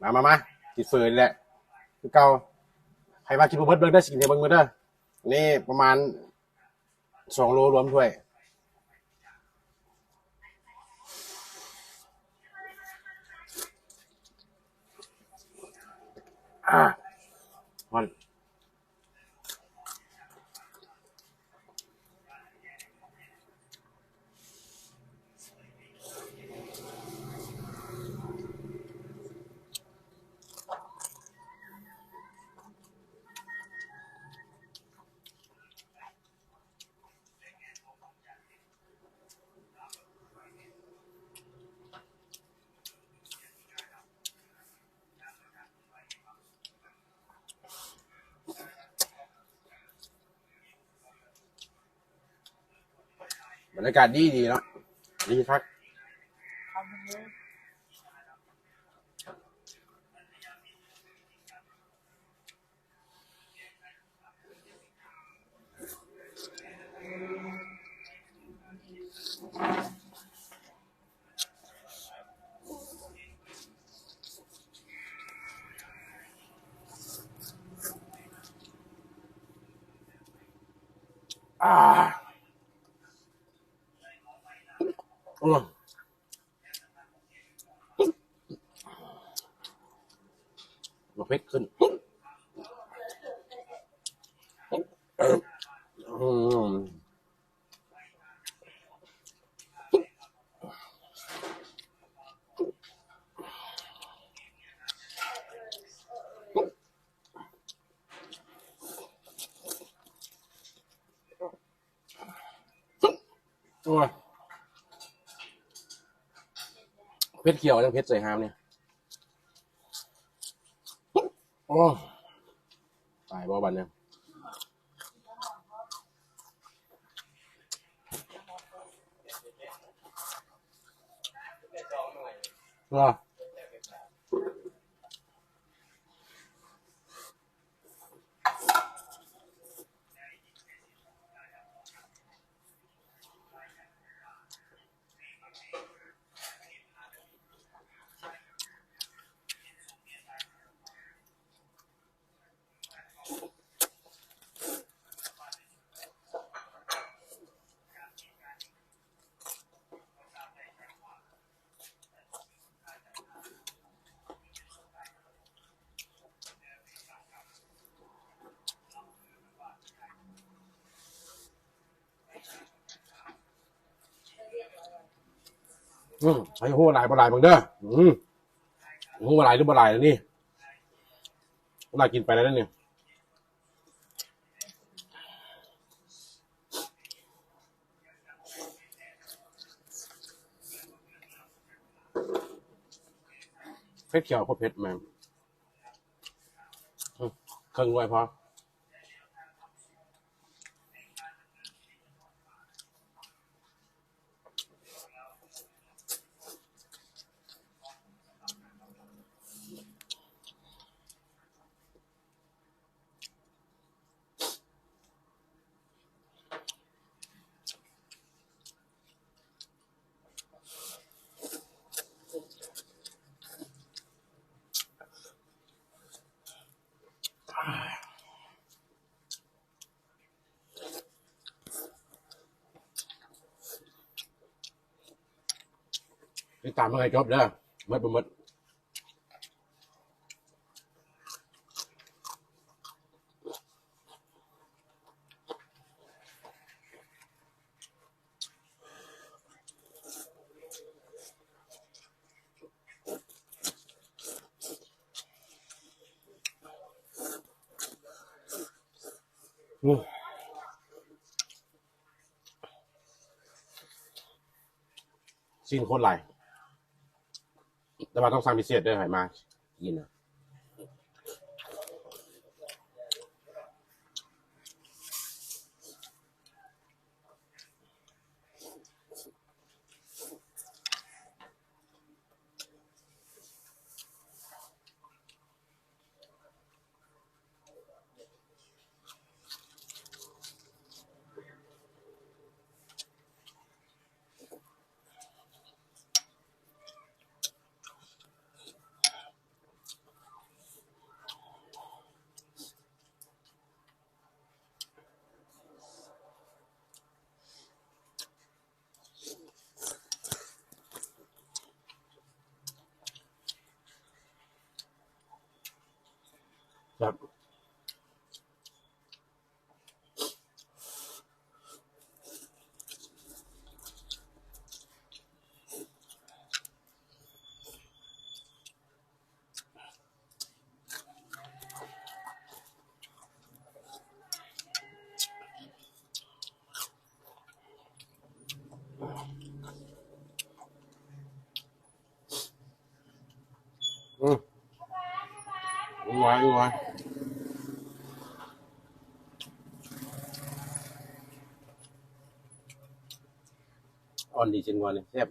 ມາ ມາ ມາ ກິນເຝີນີ້ແຫຼະ ຄືເກົ່າ. ໃຜວ່າກິນບໍ່ເບິດເບິ່ງເດີ ຊິກິນໃຫ້ເບິ່ງເດີ. ນີ້ປະມານສອງໂລລວມຖ້ວຍ. ອາ ຮ້ອນ. ບັນຍາກາດດີໆເນາະ ດີຄັກ. ອາ ໂອ້ ບັກເຜັດຂຶ້ນ. ອືມ. ໂອ້ຍ ເຜັດຂຽວ ຍັງເຜັດໃສ່ຫາມນີ້. ໂອ້ ຕາຍບໍ່ບັດນີ້. ອືມ ໃຫ້ຮູ້ວ່າຫຼາຍບໍ່ຫຼາຍເບິ່ງເດີ. ອືມ ຮູ້ວ່າຫຼາຍຫຼືບໍ່ຫຼາຍແລ້ວນີ້. ເວລາກິນໄປແລ້ວນີ້ ເຜັດຂຽວ ໂຄດເຜັດແມ່ນ. ອືມ ເຄິ່ງຖ້ວຍພໍ. ຕິດຕາມເບິ່ງໃຫ້ຈົບເດີ ໝົດບໍ່ໝົດ. ອືມ ຊີ້ນໂຄດຫຼາຍ ແຕ່ວ່າຕ້ອງສັ່ງພິເສດເດີ ໃຫ້ມາກິນນະ. ອ ແຊບ. ອືມ ຫວານ ຫວານ ອ່ອນດີ ຊີ້ນງົວນີ້ແຊບ.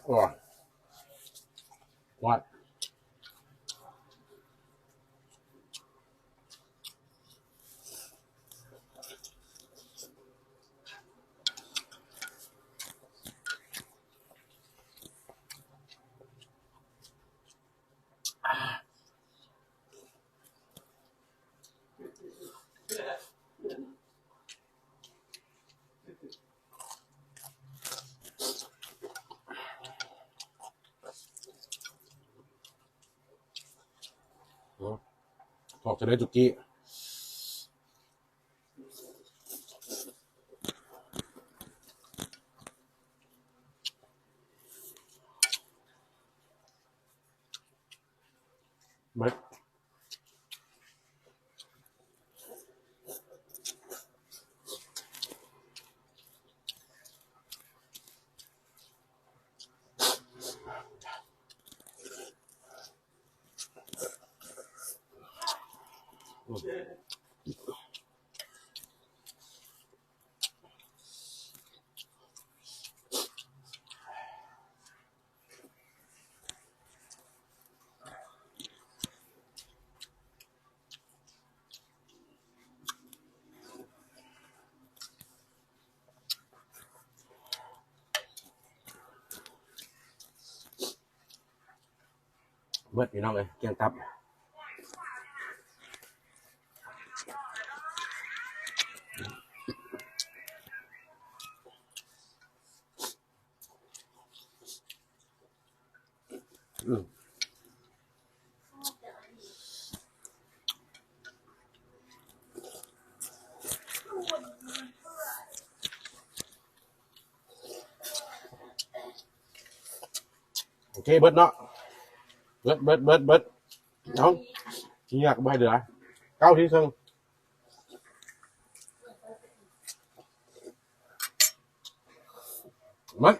ໂອ້ຍ ຮອດ. ອືມ ຖອກຈະໄດ້ສຸກີ້. ເບິດ. ເບິດພີ່ນ້ອງເອີຍ ກ້ຽງຕັບ. ອືມ ໂອເຄ ເບິດເນາະ ເບິດ ເບິດ ເບິດ ເບິດ. ເອົາ ຊິຍາກບໍ່ໃຫ້ເຫຼືອ ເກົ້ານາທີເຄິ່ງ ມາ.